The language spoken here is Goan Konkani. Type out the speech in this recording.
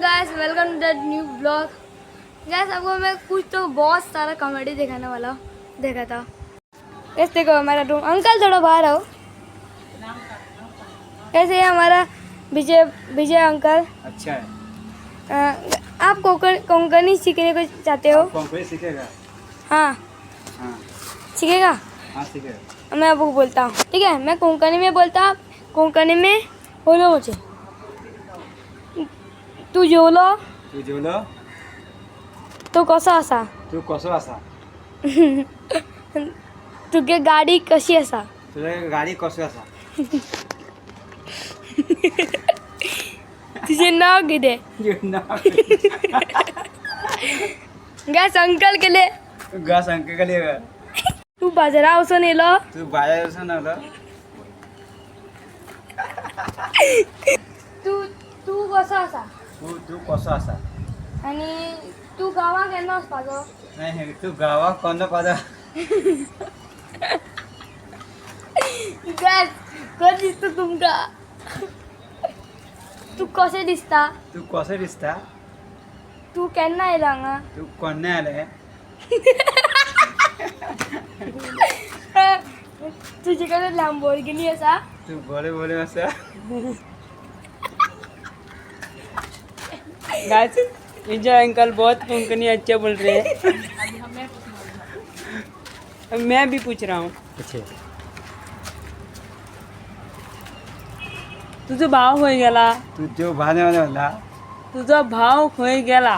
Guys, welcome to the new blog. Guys, आपको मैं कुछ तो बहुत सारा कॉमेडी दिखाने वाला देखा था। गाइस देखो हमारा रूम। अंकल थोड़ा बाहर आओ। कैसे ये हमारा विजय विजय अंकल। अच्छा है। आप कोंकण कोंकणी सीखने को चाहते हो? कोंकणी सीखेगा? हाँ। हाँ। सीखेगा? हाँ, सीखेगा। मैं आपको बोलता हूँ, ठीक है? मैं कोंकणी में बोलता, आप कोंकणी में बोलो मुझे। तू जेवलो? तू जेवलो? तू कसो आसा? तू कसो आसा? तुगे गाडी कशी आसा? तुझ्या गाडी कसो आसा? तुझे नाव कितें? गॅस अंकल केले। गा सांग केले। तू बाजारा वचून येयलो? तू बाजार वचून आलो? तू तू कसो आसा? तू तू कसो आसा? आनी तू गांवाक केन्ना वचपाचो? नाही, तू गावाक कोण पादा। गॅस कशें दिसता तुमकां? तूं कशें दिसता? तू कसो दिसता? तूं केन्ना येयलो हांगा? तू कोन्ने आले? तुजे कडेन लॅम्बोर्गिनी आसा? तू बोले बोले आसा। गाइस, विजय अंकल बहुत कोंकणी अच्छा बोल रहे हैं। मैं भी पूछ रहा हूँ। अच्छा। तुझो भाव खंय गेला? तू जो भाने वाले म्हणला। तुझो भाव खंय गेला?